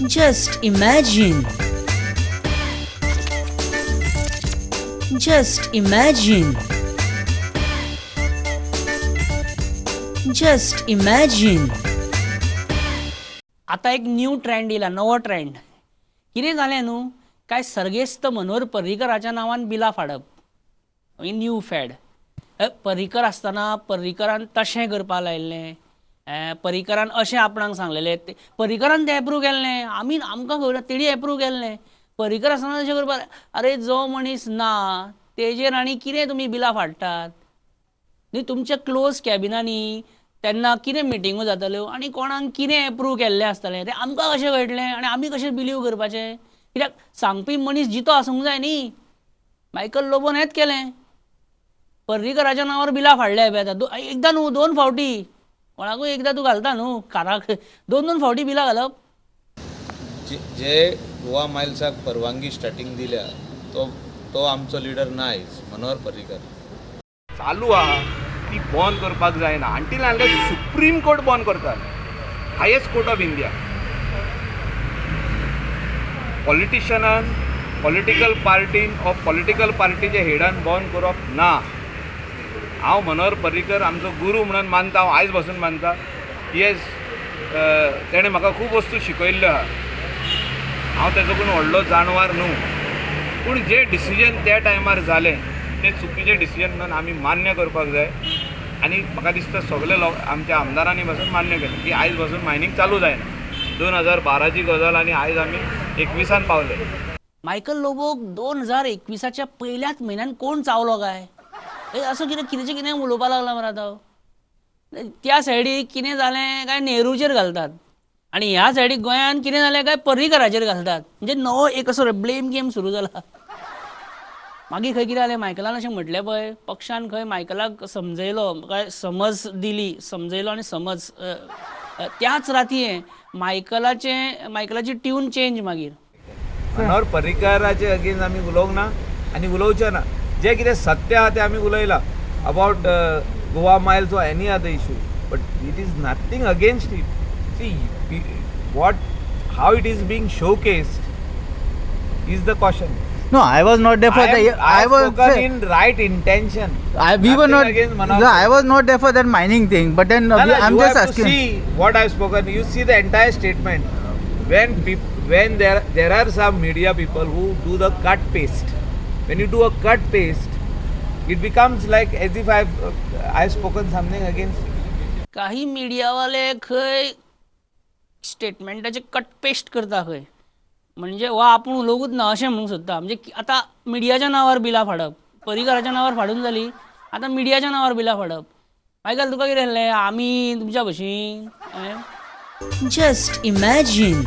Just imagine. Just imagine. Just imagine. आतां एक new trend येयला, नवो ट्रेंड. कितें जालें न्हू काय सर्गेस्त मनोहर पर्रीकराच्या नांवान बिलां फाडप, मागीर न्यू फॅड. पर्रीकर आसतना पर्रीकरान तशें करपाक लायिल्लें, पर्रीकरान अशें आपणाक सांगलेलें, पर्रीकरान तें एप्रूव केल्लें, आमी आमकां खबर ना तेणी एप्रूव केल्लें. पर्रीकर आसतना तशें करपाक, अरे जो मनीस ना तेजेर आनी कितें तुमी बिलां फाडटात न्ही. तुमच्या क्लोज कॅबिनांनी तेन्ना कितें मिटिंगो जाताल्यो आनी कोणाक कितें एप्रूव केल्लें आसतलें तें आमकां कशें कळटलें आनी आमी कशें बिलीव करपाचें? कित्याक सांगपी मनीस जितो आसूंक जाय न्ही. मायकल लोबोन हेंच केलें, पर्रीकराच्या नांवार बिलां फाडल्या पळय आतां एकदां न्हू दोन फावटी, कोणाकूय एकदां तूं घालता न्हू काराक, दोन दोन फावटी बिलां घालप. जे गोवा मायल्साक परवानगी स्टार्टींग दिल्या तो आमचो लिडर ना आयज, मनोहर पर्रीकर. चालू आहा ती बंद करपाक जायना until unless supreme court बंद करता, हायेस्ट कोर्ट ऑफ इंडिया. पॉलिटिशनान, पॉलिटिकल पार्टीन ऑर पॉलिटिकल पार्टीच्या हेडान बंद करप ना. हांव मनोहर पर्रीकर आमचो गुरू म्हणून मानता, हांव आयज पासून मानता. येस, तेणें म्हाका खूब वस्तू शिकयल्ल्यो आहा. हांव तेजो कोण व्हडलो जाणवार न्हू, पूण जे डिसिजन त्या टायमार जालें तें चुकीचें डिसिजन म्हणून आमी मान्य करपाक जाय. आनी म्हाका दिसता सगळे लोक आमच्या आमदारांनी पासून मान्य केलें की आयज पासून मायनींग चालू जायना. 2012ची गजाल आनी आयज आमी 21 पावले. मायकल लोबोक 2021च्या पयल्याच म्हयन्यान कोण चावलो काय? असो कितें कितेंचें कितें उलोवपाक लागला मरे आतां. त्या सायडीक कितें जालें काय नेहरूचेर घालतात आनी ह्या सायडीक गोंयांत कितें जालें काय पर्रीकराचेर घालतात. म्हणजे नवो एक असो ब्लेम गेम सुरू जाला. मागीर खंय कितें जालें, मायकलान अशें म्हटलें पळय, पक्षान खंय मायकलाक समजयलो काय समज दिली, समजयलो आनी समज त्याच राती मायकलाची ट्यून चेंज. मागीर मनोहर पर्रीकराचे अगेन्स्ट आमी उलोवंक ना आनी उलोवचें ना. जें कितें सत्य आहा तें आमी उलयलां about Goa miles or any other issue, but it is nothing against it. See what how it is being showcased is the caution. No, I was not there for the. I was spoken in right intention. We were not. No, I was not there for that mining thing. But then no, I'm just asking. To see what I've spoken. You see the entire statement. When there are some media people who do the cut paste. When you do a cut paste, it becomes like as if I've spoken something against. काही मीडियावाले खंय स्टेटमेंटाचे cut paste करता खंय, म्हणजे वा आपूण उलोवंकूच ना अशें म्हणूंक सोदता. म्हणजे आतां मिडियाच्या नांवार बिलां फाडप, पर्रीकराच्या नांवार फाडून जाली, आतां मिडियाच्या नांवार बिलां फाडप. मायकल तुका कितें जालें? आमी तुमच्या भशेन. Just imagine.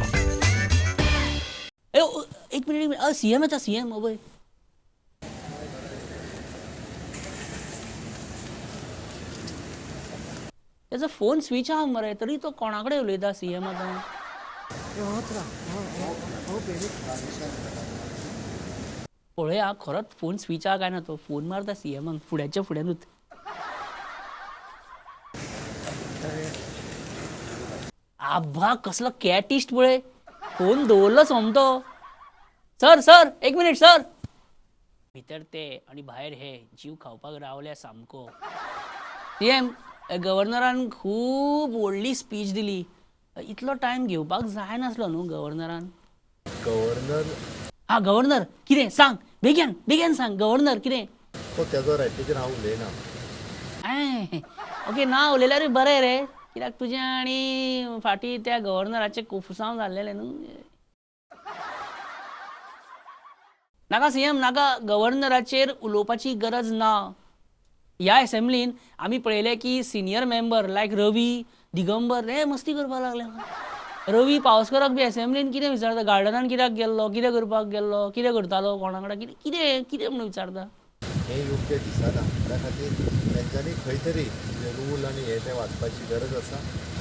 एक मिनिट, सीएम येता, सीएम अभय. तेजो फोन स्विच आहा मरे, तरी तो कोणा कडेन उलयता सीएम आतां? पळया खरोच फोन स्विच आहा काय ना, तो फोन मारता सीएमाक फुड्याच्या फुड्यानूच. आब्बा कसलो कॅटिस्ट पळय, फोन दवरलो सोमतो. सर सर एक मिनिट सर. भितर ते आनी भायर हे जीव खावपाक रावल्या सामको. सीएम गव्हर्नरान खूब व्हडली स्पीच दिली, इतलो टायम घेवपाक जायनासलो न्हू गव्हर्नरान. गव्हर्नर हा गव्हर्नर कितें सांग बेगीन बेगीन सांग गव्हर्नर कितें? तो तेजो रायटीचेर हांव उलयना. ओके ना उलयल्यारूय बरें रे, कित्याक तुजें आनी फाटीं त्या गव्हर्नराचें कोफुसांव जाल्लेलें न्हू. नाका सीएम नाका, गव्हर्नराचेर उलोवपाची गरज ना. ह्या असेंब्लीन आमी पळयलें की senior member like Ravi Digambar हे मस्ती करपाक लागले. रवी पावसकराक बी असेंब्लीन कितें विचारता, गार्डनान कित्याक गेल्लो, कितें करपाक गेल्लो, कितें करतालो, कोणा कडेन कितें कितें कितें म्हणून विचारता. हें योग्य दिसना, त्या खातीर तेंच्यांनी खंय तरी रूल आनी हें तें वाचपाची गरज आसा.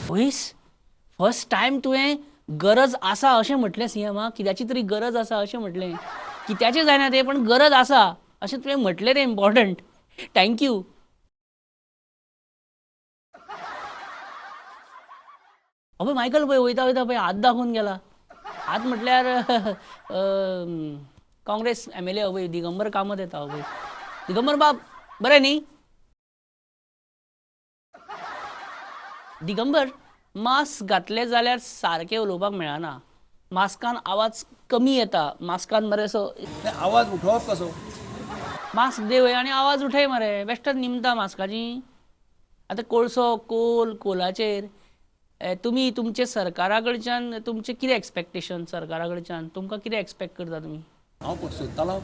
वयस फर्स्ट टायम तुवें गरज आसा अशें म्हटलें सीएमाक, कित्याची तरी गरज आसा अशें म्हटलें. कित्याचें जायना तें, पण गरज आसा अशें तुवें म्हटलें तें इम्पॉर्टंट. Thank you. अबे मायकल पळय वयता वयता पळय हात दाखोवन गेला. आतां म्हटल्यार काँग्रेस MLA अवय दिगंबर कामत येता अवय. दिगंबर बाब बरें न्ही? दिगंबर, मास्क घातले जाल्यार सारकें उलोवपाक मेळना. मास्कान आवाज कमी येता. मास्कान मरे असो आवाज उठोवप कसो? मास्क देवय आनी आवाज उठय मरे, बेश्टच निमता मास्काची. आतां कोळसो, कोल, कोलाचेर तुमी तुमचे सरकारा कडच्यान तुमचें कितें एक्सपेक्टेशन? सरकारा कडच्यान तुमकां कितें एक्सपेक्ट करता तुमी? हांव सोदतालो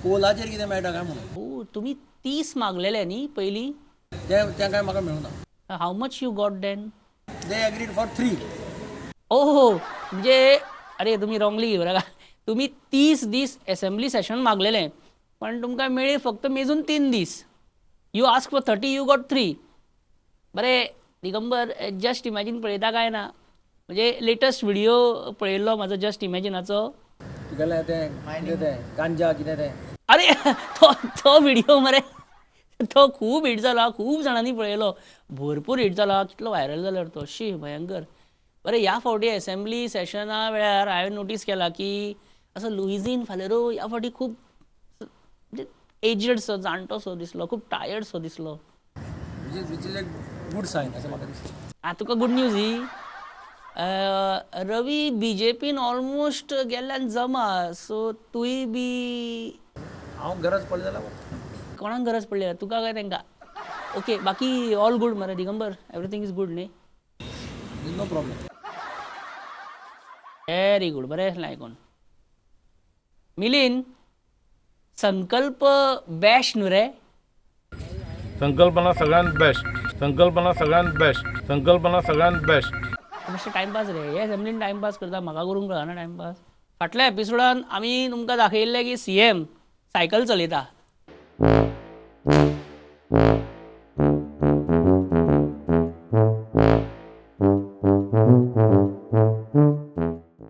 कोलाचेर कितें मेळटा काय म्हणून. ओ, तुमी 30 मागलेले न्ही पयलीं? तें काय म्हाका मेळूना. How much you got then? They agreed for 3. ओहो, म्हणजे अरे तुमी रॉंगली घेवं नाका. तुमी 30 दीस एसेंब्ली सेशन मागलेले, पण तुमकां मेळ्ळी फक्त मेजून 3 दीस. You ask for 30, you got 3. बरें दिगंबर, जस्ट इमॅजीन पळयता काय ना? म्हणजे लेटस्ट व्हिडिओ पळयल्लो म्हाजो जस्ट इमॅजिनाचो. तुगेलें तें कितें तें गांजा कितें तें? अरे तो व्हिडिओ मरे, तो खूब हिट जाला, खूब जाणांनी पळयलो, भरपूर हिट जाला, कितलो व्हायरल जालो तो, शी भयंकर. बरें, ह्या फावटी एसेंब्ली सेशना वेळार हांवें नोटीस केला की असो लुइझीन फालेरो ह्या फावटी खूब एजड सो, जाणटो सो दिसलो, खूब टायर्ड सो दिसलो. Which is a good sign अशें म्हाका दिसता. आं, तुका गुड न्यूज ही. रवी बीजेपीन ऑलमोस्ट गेल्ल्यान जमा, सो तूंय बी हांव गरज पडली जाल्यार कोणाक गरज पडली तुका काय तांकां? ओके, बाकी ऑल गुड मरे दिगंबर, एवरीथींग is good न्ही? No problem. Very good, बरें आसलें आयकून. मिलिंद, संकल्प बेस्ट न्हू रे? संकल्पना सगळ्यांत बेस्ट, संकल्पना सगळ्यांत बेस्ट, संकल्पना सगळ्यांत बेस्ट. मातशें टायमपास रे, हे असेंब्लीन टायमपास करता, म्हाका करूंक कळना टायमपास. फाटल्या एपिसोडान आमी तुमकां दाखयल्लें की CM cycle चलयता.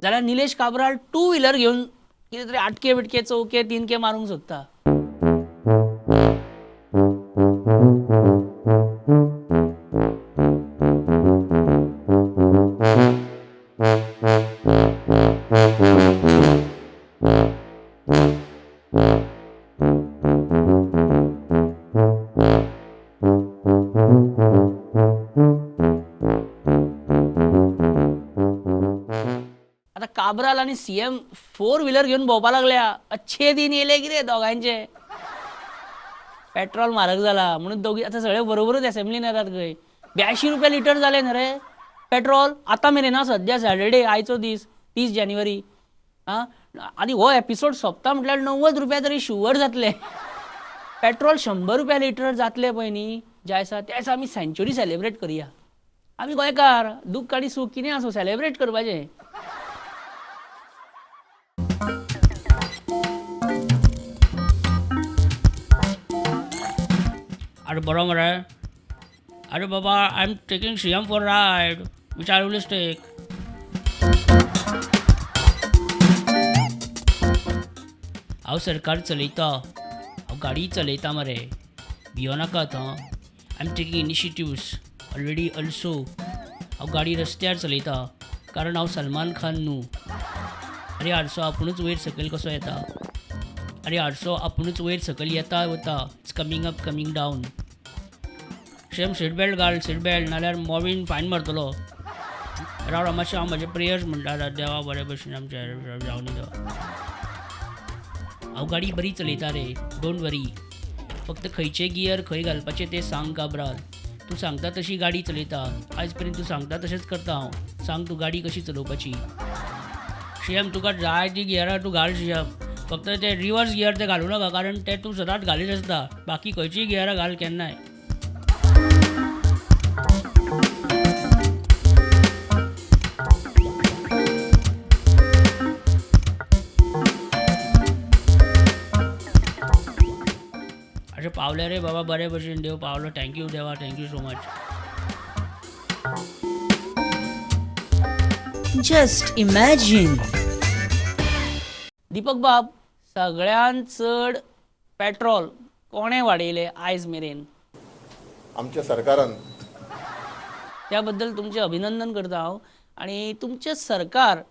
जाल्यार निलेश काब्राल 2 व्हिलर घेवन कितें तरी 8K बिटके 4K 3K मारूंक सोदता. आतां काब्राल आनी CM 4 wheeler घेवन भोंवपा लागल्या. अच्छे दिन येयले कितें दोगांयचे. पेट्रोल म्हारग जाला म्हणून दोगी आतां सगळे बरोबरूच एसेंब्लीन येतात खंय. 82 रुपया लिटर जालें न्ही रे पेट्रोल आतां मेरेन. ना सद्या सॅटर्डे, आयचो दीस 30 जानेवारी. आं, आनी हो एपिसोड सोंपता म्हटल्यार 90 रुपया तरी शुवर जातले. पेट्रोल 100 रुपया लिटर जातले पळय न्ही ज्या दिसा, त्या दिसा आमी सेंच्युरी सेलिब्रेट करया. आमी गोंयकार, दुख्ख आनी सूख कितें आसूं सेलिब्रेट करपाचें. अरे बरो मरे, अरे बाबा, I am taking CM for ride, which I will take. हांव सरकार चलयता, हांव गाडी चलयता मरे, भियो नाकात. हां, I am taking initiatives already also. हांव गाडी रस्त्यार चलयता कारण हांव सलमान खान न्हू. अरे आरसो आपुणूच वयर सकयल कसो येता? अरे आरसो आपुणूच वयर सकयल येता वता. It's coming up coming down. Same seat belt घाल, सीट बेल्ट, नाल्यार मॉवीन फायन मारतलो. राव राव मातशें हांव म्हजें प्रेयर्स म्हणटा, देवा बरे भशेन आमचें जावनी देवा. हांव गाडी बरी चलयता रे, don't वरी. फक्त खंयचे गियर खंय घालपाचें तें सांग काब्राल. तूं सांगता तशी गाडी चलयता, आयज पर्यंत तूं सांगता तशेंच करता हांव. सांग तूं गाडी कशी चलोवपाची. सीएम तुका जाय ती गियरां तूं घाल सीएम, फक्त ते रिवर्स गियर ते घालूं नाका कारण ते तूं सदांच घालीत आसता. बाकी खंयचीय गियरां घाल केन्नाय. अशें पावलें रे बाबा बरे भशेन, देव पावलो. Thank you देवा, thank you so much. Just imagine. Deepak बाब, सगळ्यांत चड पेट्रोल कोणें वाडयलें आयज मेरेन? आमच्या सरकारान. त्या बद्दल तुमचें अभिनंदन करता हांव. आनी तुमचें सरकार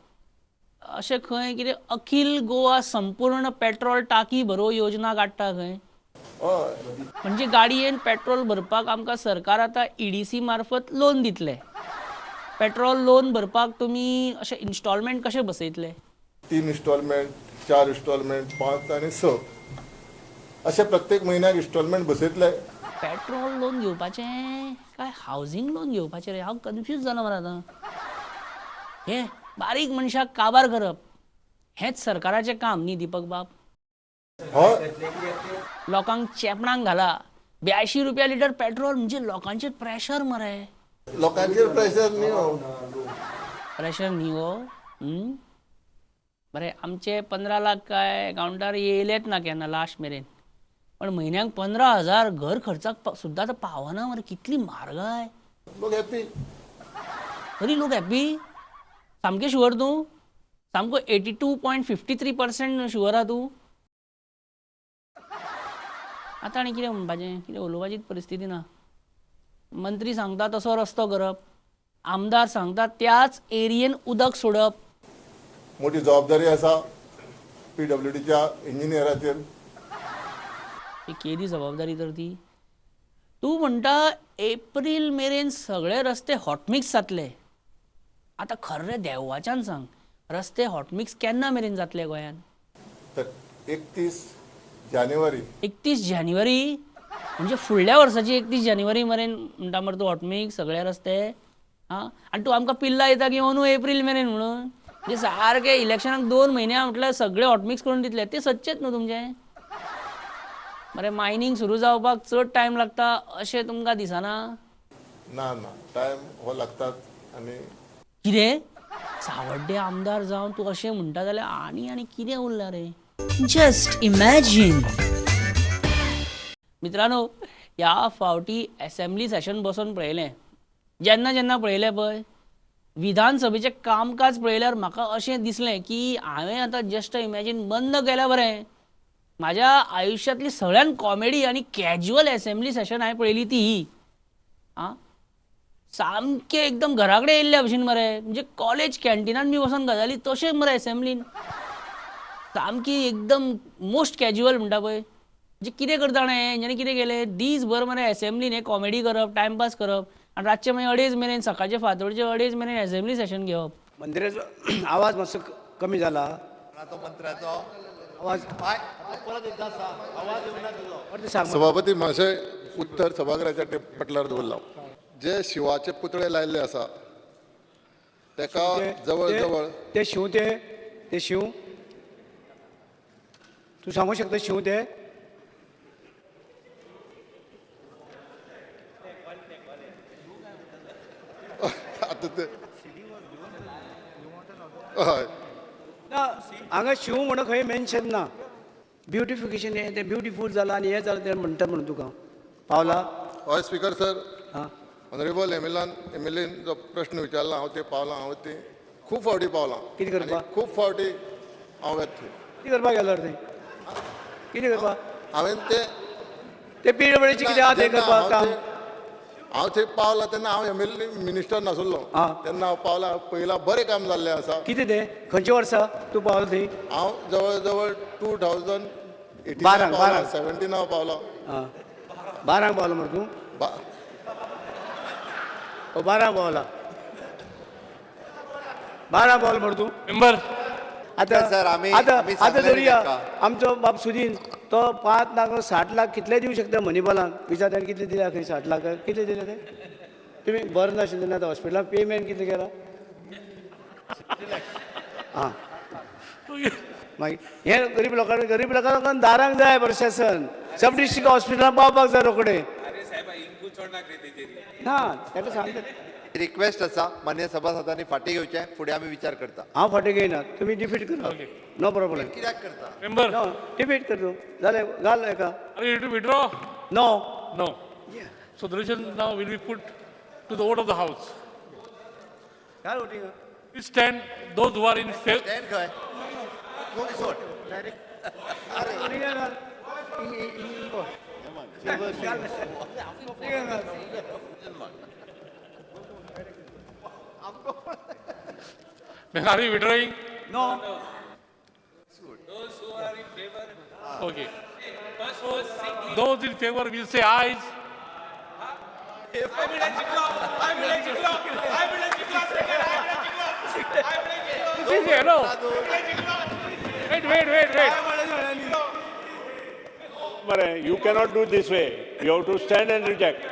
अशें खंय कितें अखिल गोवा संपूर्ण पेट्रोल टाकी भरो योजना काडटा खंय. म्हणजे गाडयेन पेट्रोल भरपाक आमकां सरकार आतां EDC मार्फत लोन दितले. पेट्रोल लोन भरपाक तुमी अशें इन्स्टॉलमेंट कशें बसयतले? 3 इन्स्टॉलमेंट, 4 इन्स्टॉलमेंट, 5 आनी 6 अशे प्रत्येक म्हयन्याक इन्स्टॉलमेंट बसयतले. पेट्रोल लोन घेवपाचें काय हावजींग लोन घेवपाचें रे? हांव कन्फ्यूज जालां मरे आतां. हे बारीक मनशाक काबार करप हेंच सरकाराचें काम न्ही दीपक बाब? लोकांक चेपणाक घाला. 82 रुपया लिटर पेट्रोल म्हणजे लोकांचेर प्रेशर मरे. लोकांचेर प्रेशर न्ही हो. प्रेशर न्ही हो. बरें, आमचे 15 लाख काय अकावंटार येयलेच ना केन्ना लास्ट मेरेन, पण म्हयन्याक 15,000 घर खर्चाक सुद्दां आतां पावना मरे. कितली म्हारगाय. लोक हॅपी. तरी लोक हॅपी? सामकें शुअर तूं? सामको 82.53% शुअर आहा तूं? आतां आनी कितें म्हणपाचें, कितें उलोवपाचीच परिस्थिती ना. मंत्री सांगता तसो रस्तो करप, आमदार सांगता त्याच एरियेन उदक सोडप. मोठी जबाबदारी आसा PWDच्या इंजिनियराचेर. केदी जबाबदारी तर ती. तूं म्हणटा एप्रील मेरेन सगळे रस्ते हॉटमिक्स जातले. आतां खरें देवाच्यान सांग, रस्ते हॉटमिक्स केन्ना मेरेन जातले गोंयांत? तर 31 जानेवारी. 31 जानेवारी म्हणजे फुडल्या वर्साची 31 जानेवारी मेरेन म्हणटा मरे तूं हॉटमिक्स सगळे रस्ते. आं, आनी तूं आमकां पिल्ला येता की अंदू एप्रील मेरेन म्हणून? म्हणजे सारके इलेक्शनाक 2 म्हयने म्हटल्यार सगळे हॉटमिक्स करून दितले. ते सच्चेच न्हू तुमचें? मरे मायनींग सुरू जावपाक चड टायम लागता अशें तुमकां दिसना? ना ना, टायम हो लागतात. आनी कितें सावड्डे आमदार जावन तूं अशें म्हणटा जाल्यार आनी आनी कितें उरलां रे? Just imagine. मित्रांनो, ह्या फावटी एसेंब्ली सेशन बसून पळयलें. जेन्ना जेन्ना पळयलें पळय विधानसभेचें कामकाज पळयल्यार म्हाका अशें दिसलें की हांवें आतां जस्ट इमॅजीन बंद केल्यार बरें. म्हाज्या आयुश्यांतली सगळ्यान कॉमेडी आनी कॅज्युअल एसेंब्ली सेशन हांवें पळयली ती ही. आं, सामकें एकदम घरा कडेन येयल्ल्या भशेन मरे. म्हणजे कॉलेज कॅन्टिनान बी वचोन गजाली तशें मरे एसेंब्लीन. सामकी एकदम मोस्ट कॅज्युअल म्हणटा पळय. म्हणजे कितें करता जाणा हें, हेंच्यांनी कितें केलें दीसभर मरे एसेंब्लीन हें कॉमेडी करप, टायमपास करप आनी रातचें मागीर 2:30 मेरेन, सकाळचे फांतोडचे 2:30 मेरेन एसेंब्ली सेशन घेवप. मंत्र्याचो आवाज मातसो कमी जाला. मंत्र्याचो आवाज परत एकदा सांग, आवाज येवना तुजो. सभापती महाशय, उत्तर सभागृहाच्या पटलार दवरला. जे शिवाचे पुतळे लायल्ले आसा तेका जवळ जवळ ते शिव ते शिव तूं सांगू शकता शिव ते? आतां ते हय ना, हांगा शिव म्हणून खंय मेन्शन ना. ब्युटिफिकेशन हें तें ब्युटिफूल जालां आनी हें जालां तें म्हणटा म्हणून तुका पावला. हय स्पीकर सर, हां, ऑनरेबल एम एल एन जो प्रश्न विचारला हांव ते पावलां. हांव ते खूब फावटी पावलां. कितें करपाक? खूब फावटी हांव येता थंय. कितें करपाक गेलो रे थंय? कितें करपाक? हांवें ते ते पीडब्ल्यूडीचें कितें आहा तें करपाक काम. हांव थंय पावला तेन्ना हांव एम एल ए मिनिस्टर नासलो तेन्ना हांव पावला पयला बरें काम जाल्लें आसा. कितें तें खंयच्या वर्सा तूं पावलो थंय? हांव जवळ जवळ 2018 बारांक, पावला, बारांक. 17 हांव पावला. आं, 12क पावलो मरे तूं? ओ 12क पावला, 12 पावलो मरे तूं? मेंबर आतां सर, आमी आतां आमी आतां सांगलें धरुया तांकां. आमचो बाब सुदीन तो 5 लाख 60 लाख कितले दिवं शकता मनीपालाक? विचार ताणें कितले दिल्या खंय? 60 लाख कितले दिले ते? तुमी बरें नाशिल्लें तेन्ना आतां हॉस्पिटलान पेमेंट कितलें केला? आं, मागीर हे गरीब लोकांक, गरीब लोकांक दारांक जाय प्रशासन. सब डिस्ट्रिक्ट हॉस्पिटलान पावपाक जाय रोखडें ना ताका सांगता. रिक्वेस्ट आसा मान्य सभासदांनी फाटीं घेवचें, फुडें आमी विचार करता. हांव फाटीं घेयना, तुमी डिफीट करा, नो प्रॉब्लेम. कित्याक करता? मेंबर नो, डिफीट कर तूं, जालें, घाल एका. Are you to withdraw? No. No. So the resolution now will be put to the vote of the house. घाल voting. Please stand those who are in favor. Stand खंय कोण सोड. वोटिंगा घाल. घाल. घाल. Then are you withdrawing? No. Those who are in favor. Okay. Those in favor will say ayes. This is here, no. Wait, wait, wait, wait. You cannot do this way. You have to stand and reject.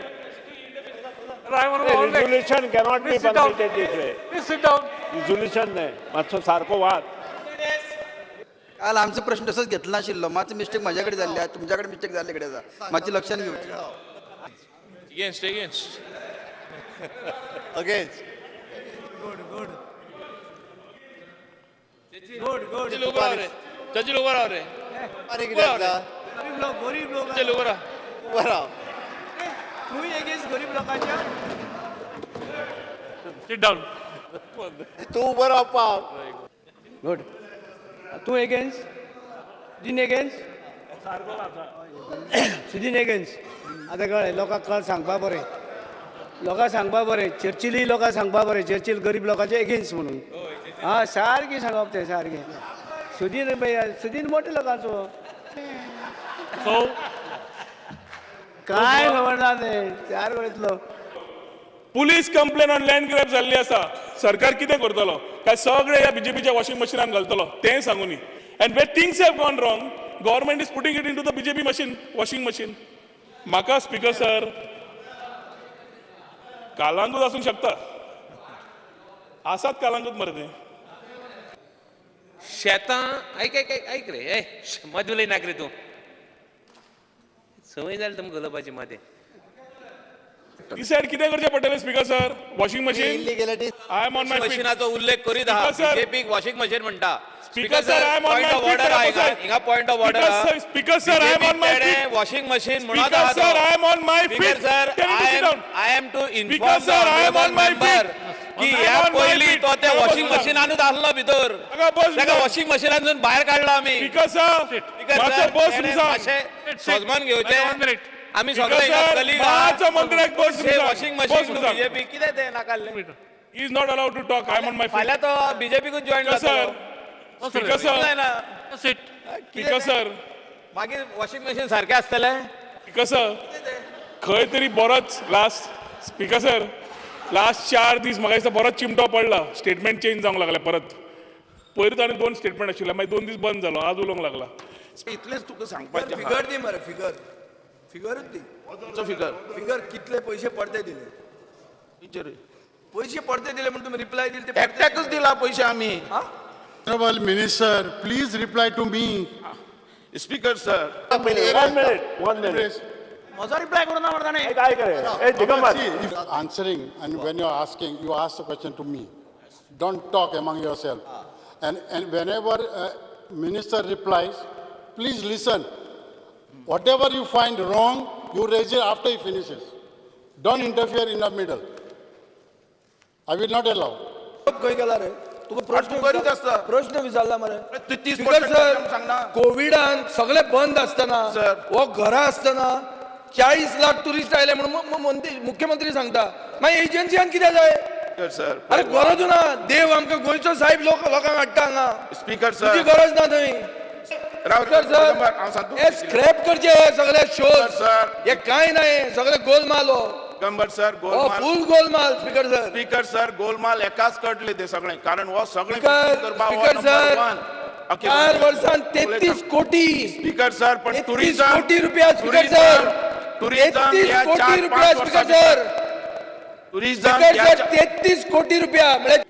Resolution cannot be permitted this way. Please sit down. Resolution नाही, मातसो सारको वाद. काल आमचो प्रश्न तसोच घेतला नाशिल्लो, मातसो मिस्टेक म्हाज्या कडेन जाल्ली, तुमच्या कडेन मिस्टेक जाल्ले कडेन आसा, मातशी लक्षात घेवची. Against, against. Against. Good, good. Good, good. चल उभं राव रे, चल उभं राव रे. गरीब लोक, गरीब लोक. चल उभं राव. उभं राव. तूं एगेन्स्ट गरीब लोकांच्या? Sit down. तूं उभं राव पाव. गुड. तूं against? Sudin against? Sudin against. आतां कळ्ळें लोकांक, कळ सांगपा बरें, लोकांक सांगपा बरें, चर्चिलूय लोकांक सांगपा बरें, चर्चिल गरीब लोकांचे एगेन्स्ट म्हणून. आं, सारकें सांगप तें, सारकें. सुदीन सुदीन मोठे लोकांचो. काय खबर ना तें चार वयतलो. Police complain on land grab जाल्ली आसा. सरकार कितें करतलो? काय सगळे ह्या बीजेपीच्या वॉशिंग मशिनान घालतलो तें सांगूनी. And where things have gone wrong, government is putting it into the BJP machine, washing machine. म्हाका स्पीकर सर, कालांगूत आसूंक शकता, आसात कालांगूत मरे ते. शेतां आयक आयक आयक आयक रे, ए मदें उलय नाक रे तूं, संवय जाली तुमकां उलोवपाची मदें. डिसायड कितें करचें पडटलें speaker sir? Washing machine. I am on my मशिनाचो उल्लेख करीत आहा, बीजेपीक वॉशिंग मशीन म्हणटा. Speaker sir, I am on my feet. हिंगा point of order. Speaker sir, I am on my feet. Washing machine म्हणत Speaker sir, I am on my feet. Speaker sir, I am to inform sir, I am on my feet की ह्या पयलीं तो त्या washing मशिनानूच आसलो भितर, ताका washing मशिनांतून भायर काडलो आमी. स्पीकर सर, मातशें सजमान घेवचें. आमी सगळे वॉशिंग मशीन बीजेपी कितें तें नाकाल्लें. He is not allowed to talk. I am on my feet. फाल्यां तो बीजेपीकूच जॉयन जातलो. Speaker sir, speaker sir, मागीर वॉशिंग मशीन सारकें आसतलें. स्पीकर सर, खंय तरी बरोच लास्ट, स्पीकर सर, लास्ट 4 दीस म्हाका दिसता बरोच चिमटो पडला. स्टेटमेंट चेंज जावंक लागलें परत. पयर ताणें 2 स्टेटमेंट आशिल्लें, मागीर 2 दीस बंद जालो, आज उलोवंक लागला. इतलेंच तुका सांगपाचें. फिगर दी मरे, फिगर फिगरूच दी. फिगर फिगर कितले पयशे परते दिले? पयशे परते दिले म्हण तुमी रिप्लाय दिले? एकट्याकच दिला पयशे आमी. Honorable Minister, please reply to me. Speaker sir. 1 minute, 1 minute. म्हजो रिप्लाय करूं ना मरे ताणें. काय करे? ए Digambar. If answering and when you are asking, you ask the question to me. Don't talk among yourself. And whenever minister replies, please listen. Whatever you find wrong, you raise it after he finishes. Don't interfere in the middle. I will not allow. खंय गेला रे? तुका प्रश्न प्रश्न विचारला मरे. Speaker sir, कोविडान सगळे बंद आसतना वो घरा आसतना 40 लाख टुरिस्ट आयले म्हणून मुख्यमंत्री सांगता, मागीर एजन्सीयान कित्याक जाय? अरे गरज ना, देव आमकां गोंयचो साहेब लोक लोकांक हाडटा हांगा. स्पीकर सर, तुजी गरज ना थंय. स्पीकर सर, हे स्क्रॅप करचे हे सगळे शोज, हे कांय ना, हे सगळे गोलमाल. हो दिगंबर सर, गोलमाल फुल गोलमाल. स्पीकर सर, स्पीकर सर, गोलमाल एकाच कळटले ते सगळे, कारण हो सगळे. स्पीकर सर, 4 वर्षांत 33 कोटी. स्पीकर सर, पण टुरिझम कोटी रुपया. स्पीकर सर, 33 कोटी रुपया. Speaker sir, tourism speaker sir 33 कोटी रुपया. म्हळ्यार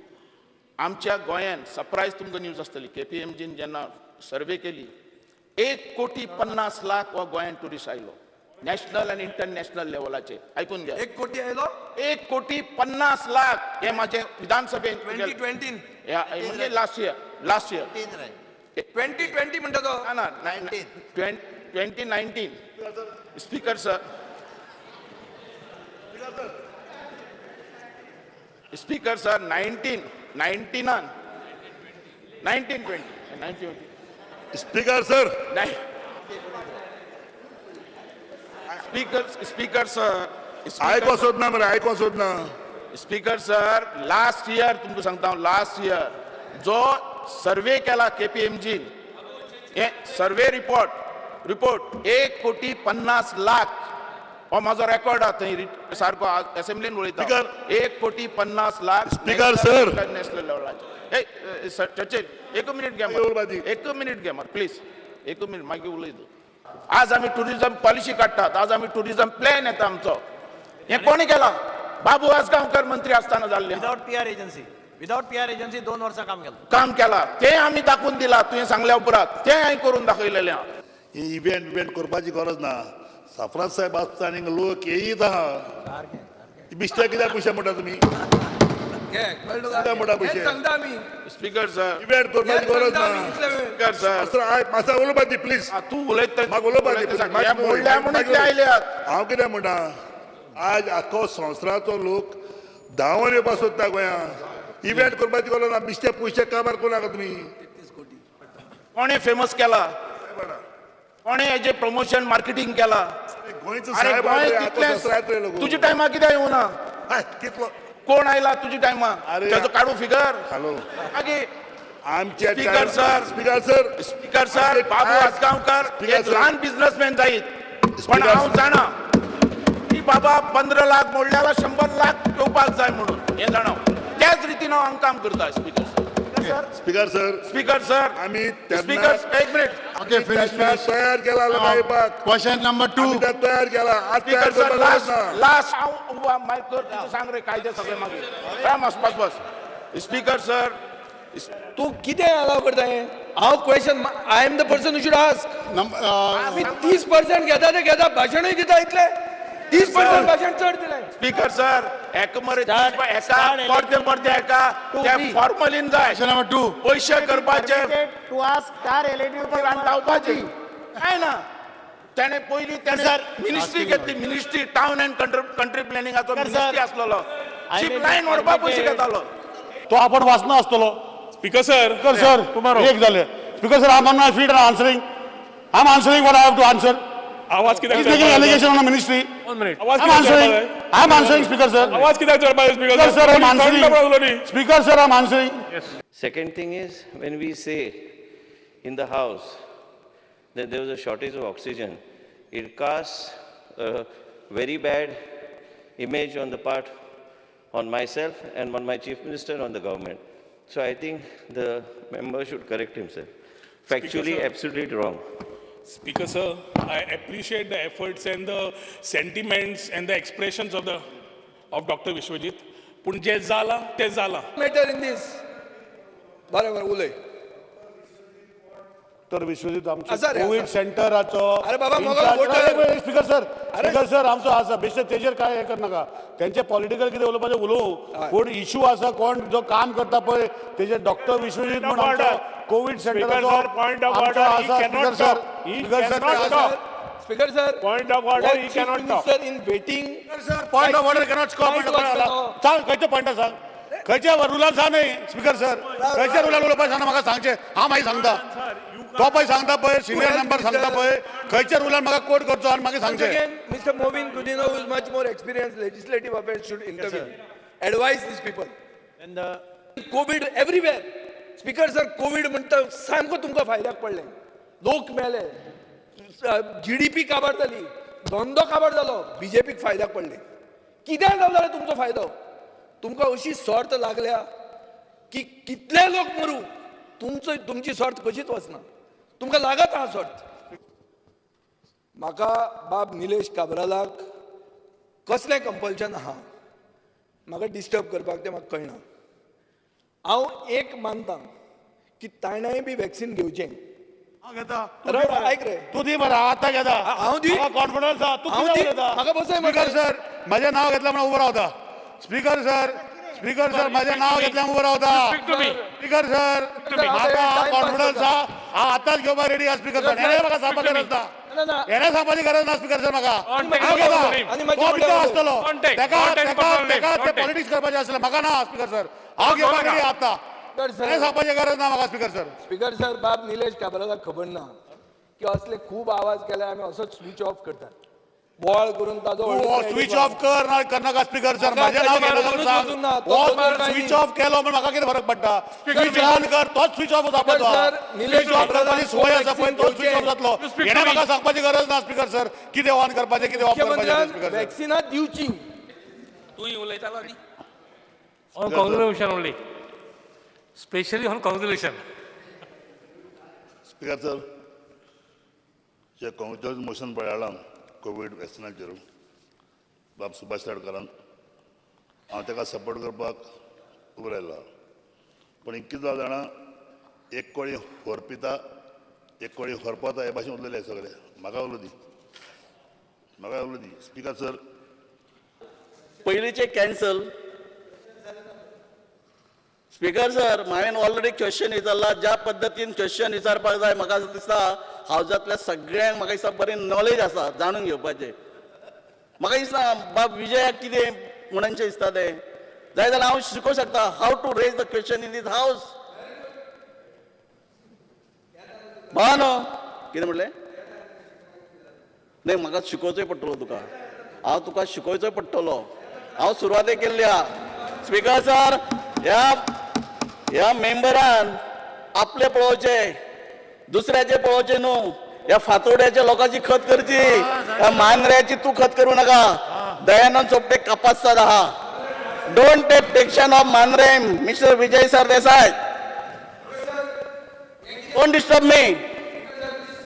आमच्या गोंयान सरप्रायज तुमकां न्यूज आसतली, केपीएमजीन जेन्ना सर्वे केली, 1,50,00,000 हो गोंयान टुरिस्ट आयलो, नॅशनल आनी इंटरनॅशनल लेवलाचे. आयकून घ्या, 1 कोटी आयलो, 1,50,00,000 हे माझे विधानसभेत 2020 म्हणजे लास्ट इयर, लास्ट इयर 2020 म्हणटा तो. ना, 2019. Speaker sir, speaker sir, 1999 1920 1920. Speaker sir, speaker, speaker sir, आयको सोदना मरे, आयको सोदना. स्पीकर सर, लास्ट इयर तुमकां सांगता हांव, लास्ट इयर जो सर्वे केला केपीएमजीन, हे सर्वे रिपोर्ट रिपोर्ट 1 कोटी 50 लाख, हो म्हाजो रेकॉर्ड आहा थंय सारको असेंब्लीन उलयता. 1 कोटी 50 लाख. Speaker, sir. National लेवलाचेर. चर्चिल, एक मिनिट घे मरे, एक मिनिट घे मरे प्लीज, एक मिनिट, मागीर उलय तूं. आज आमी टुरिझम पॉलिसी काडटात, आज आमी टुरिझम प्लॅन येता आमचो. हें कोणी केलां? बाबू आजगांवकर मंत्री आसतना जाल्लें. Without PR agency, without PR agency 2 वर्सां काम केलां. काम केलां तें आमी दाखोवन दिलां. तुवें सांगल्या उपरांत तें हांवें करून दाखयलेलें आहा. ही इव्हेंट विव्हेंट करपाची गरज ना. साफ्रात साहेब आसता आनी लोक येयत आहा. बिश्टे कित्याक पयशे म्हणटा तुमी? कित्याक म्हणटा पयशे? सांगता आमी. स्पीकर सर, इव्हेंट करपाची गरज ना. स्पीकर सर, मातसो उलोवपा दी प्लीज. तूं उलयता. म्हाका उलोवपा दी. हे मोडल्या म्हणून इतले आयल्यात. हांव कितें म्हणटा, आज आख्खो संवसाराचो लोक धांवन येवपाक सोदता गोंयांत. इव्हेंट करपाची गरज ना. बिश्टे पयशे काबार करूं नाका तुमी. कोणें फेमस केला? कोणें हेजें प्रमोशन मार्केटिंग केला? गोंयचो अरे साहेब गोंय आहा, तितलें आख्खो संवसारांतले लोक. तुज्या टायमार कित्याक येवना? कितलो कोण आयला तुज्या टायमार? अरे तेजो काडू फिगर. हॅलो. मागीर आमच्या speaker sir, speaker sir, speaker sir, Babu Ajgaonkar speaker एक सर. ल्हान बिझनेसमॅन जायत, पण हांव जाणा की बाबा 15 लाख मोडल्यार 100 लाख येवपाक जाय म्हणून हें जाणा. त्याच रितीन हांव हांगा काम करता speaker sir. Speaker sir, speaker sir, आमी स्पीकर, एक मिनिट. Okay, finish, finish. तयार केला लोकां येवपाक. Question number 2. आमी तें तयार केला, आज स्पीकर तयार सर, करपाक गरज लास्ट ना. लास्ट. हांव मायक कर, तुजें सांग रे कायदे सगळे मागीर. राम, बस बस बस. स्पीकर सर, तूं कितें अलाव करता हें? हांव question, I am the person who should ask. आमी 30% घेता ते घेता, भाशणूय दिता इतले. 30% भाशण चड दिलें. स्पीकर सर, एका मरे एका परते परते एका ते फॉर्मलीन जाय. नंबर 2. पयशे करपाचे टू आस्क स्टार एलईडी धांवपाची काय ना. त्याने पयली त्याने मिनिस्ट्री घेतली, ministry टावन अँड कंट्री प्लॅनिंगाचो मिनिस्ट्री आसलेलो, शिप लायन व्हरपा पयशे घेतालो. तो आपण वाचना आसतलो. Speaker sir. स्पीकर सर, एक जाले. Speaker sir, I am on my feet and answering. I am answering what I have to answer. आवाज कित्याक He's making allegation on the ministry. आवाज I'm answering. I'm answering, Speaker sir. आवाज कित्याक चडपाक? Speaker sir, I'm answering. Speaker sir, I'm answering. Second thing is, when we say in the house that there was a shortage of oxygen, it casts a very bad image on the part, on myself and on my chief minister and on the government. So I think the member should correct himself. Factually, sir. Absolutely wrong. Speaker sir, I appreciate the efforts and the sentiments and the expressions of Dr. Vishwajit. पूण जें जालां तें जालां. Matter in दीस. बरें बरें, उलय. तर विश्वजीत, आमचे आसा रे, कोवीड आसा. सेंटराचो अरे बाबा, मोगो voter. Speaker sir, speaker sir, आमचो आसा बेश्टे तेजेर काय हें करनाका. तेंचे पॉलिटिकल कितें उलोवपाचें उलोवं, पूण इशू आसा. कोण जो काम करता पळय तेजेर डॉक्टर विश्वजीत म्हण आमचो कोवीड सेंटराचो आमचो आसा. Speaker sir, speaker sir, speaker sir, point of order, he cannot talk. Sir, in waiting. Point of order cannot सांग. खंयचो पॉयंट सांग? खंयच्या रुलान सांग न्ही. स्पीकर सर, खंयच्या रुलान उलोवपाक सांग म्हाका सांगचें. हांव मागीर सांगता, तो पळय सांगता पळय, सिनियर नंबर सांगता पळय, खंयच्या रुलान म्हाका कोट करचो आनी मागीर सांगचें. Again, Mr. Movin Gudino, who is much more experienced legislative affairs, should intervene. Advise these people. And the COVID everywhere. Speaker sir, COVID म्हणटा सामको तुमकां फायद्याक पडलें. लोक मेले, जीडीपी काबार जाली, धंदो काबार जालो, बीजेपीक फायद्याक पडलें. कितें जालो जाल्यार तुमचो फायदो. तुमकां अशी सर्त लागल्या की कितले लोक मरूं, तुमचो तुमची सर्त कशीच वचना. तुमकां लागत आहा सर्त. म्हाका बाब निलेश काब्रालाक कसलें कंपल्शन आहा म्हाका डिस्टर्ब करपाक तें म्हाका कळना. हांव एक मानता की ताणेंय बी वॅक्सीन घेवचें. आयक रे. तूं दी मरे, आतां घेता. हांव दी. कॉन्फिडन्स आहा. तूं हांव कित्याक दी. उलयता? म्हाका बसय. स्पीकर सर, म्हजें नांव घेतलें म्हणून उबो रावता. स्पीकर सर, स्पीकर सर, म्हजें नांव घेतलें उबो रावता. स्पीकर सर, म्हाका कॉन्फिडन्स आहा, हांव आतांच घेवपाक रेडी आसा. स्पीकर सर, हेणें म्हाका सांगपाक गरज ना. हेणें सांगपाची गरज ना. स्पीकर सर, म्हाका हांव घेता. तो भितर आसतलो, तेका तेका तेका ते पॉलिटिक्स करपाचें आसलें, म्हाका ना. स्पीकर सर, हांव घेवपाक रेडी आतां. हेणें सांगपाची गरज ना म्हाका स्पीकर सर. स्पीकर सर, बाब निलेश काब्रालाक खबर ना की असले खूब आवाज केल्यार आमी असोच स्विच ऑफ करतात. बोवाळ करून ताजो स्विच ऑफ कर ना करनाका स्पीकर सर माझ्या नाव घेतलं सांग स्विच ऑफ केलो म्हण म्हाका कितें फरक पडटा स्विच ऑन कर तोच स्विच ऑफ जाता स्विच ऑफ करपाची सोय आसा पळय तोच स्विच ऑफ जातलो हेणें म्हाका सांगपाची गरज ना स्पीकर सर कितें ऑन करपाचें कितें ऑफ करपाचें स्पीकर सर वॅक्सिनां दिवची तूं उलयतालो न्ही On congratulation only, specially on congratulation. Speaker sir J Congress motion पळयलां कोवीड वॅक्सिनाचेर बाब सुभाष रेडकरान हांव ताका सपोर्ट करपाक उबो रायला पूण एक कितें जाणा एक कोळी होरपिता एक कोळी होरपता हे भाशेन उरलेले सगळे म्हाका उलो दी म्हाका उलो दी स्पीकर सर पयलींचे कॅन्सल स्पीकर सर हांवें ऑलरेडी क्वेश्चन विचारला ज्या पद्दतीन क्वेश्चन विचारपाक जाय म्हाका दिसता हावजांतल्या सगळ्यांक म्हाका दिसता बरी नॉलेज आसा जाणून घेवपाचें म्हाका दिसता बाब विजयाक कितें म्हणनशें दिसता तें जाय जाल्यार हांव शिकोवंक शकता how to raise the question in this house भावानो कितें म्हणलें न्हय म्हाका शिकोवचोय पडटलो तुका हांव तुका शिकोवचोय पडटलो हांव सुरवातेक केल्ली आहा स्पीकर सर ह्या ह्या मेंबरान आपले पळोवचे दुसऱ्याचे पळोवचे न्हू ह्या फातोड्याच्या लोकांची खत करची ह्या मांद्र्याची तूं खत करू नका दयानंद सोपटे कपाससाद आहा don't take tension of Mandrem Mister Vijay Sardesai don't disturb me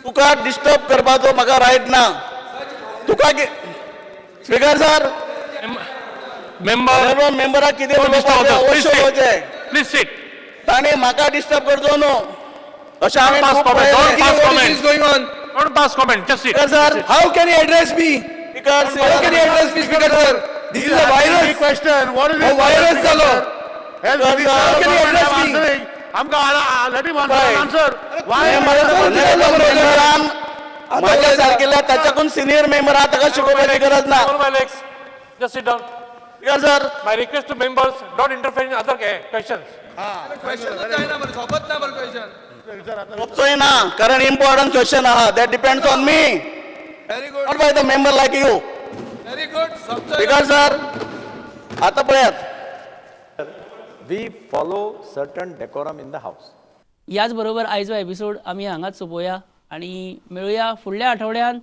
तुका डिस्टर्ब करपाचो म्हाका रायट ना तुका स्पीकर सर मेंबर मेंबराक कितें उलोवपाचें प्लीज सीट ताणें म्हाका डिस्टर्ब करचो न्हू अशें हांवें Don't pass comment. Just sit. Sir, how can he address me? How can he address me, Speaker sir? This is a virus. Question. What is this? Virus जालो. How can he address me? आमकां let him answer. Why? माझ्या सारकेल्या ताच्याकून senior member आहा ताका शिकोवपाची गरज ना. Just sit down. Speaker sir. My request to members, don't interfere in other questions. Question जायना बरं, सोबत ना बरं question. सोबचोय ना कारण इम्पॉर्टंट क्वेश्चन आहा that depends on me. Very good. Not by the member like you. Very good. Speaker sir, आता पळयात. We follow certain decorum in the house. याच बरोबर आयचो एपिसोड आमी हांगाच सोंपोवया आनी मेळुया फुडल्या आठवड्यान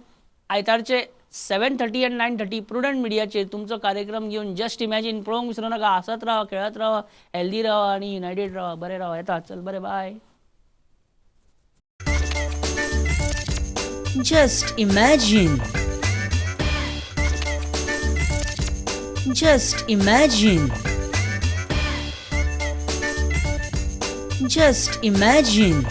आयतारचे 7:30 आनी 9:30 प्रुडंट मिडियाचेर तुमचो कार्यक्रम घेवन जस्ट इमॅजीन पळोवंक विसरू नाका. हांसत रावा, खेळत रावा, हेल्दी रावा आनी युनायटेड रावा. बरें रावा, येता, चल बरें, बाय. Just imagine. Just imagine. Just imagine.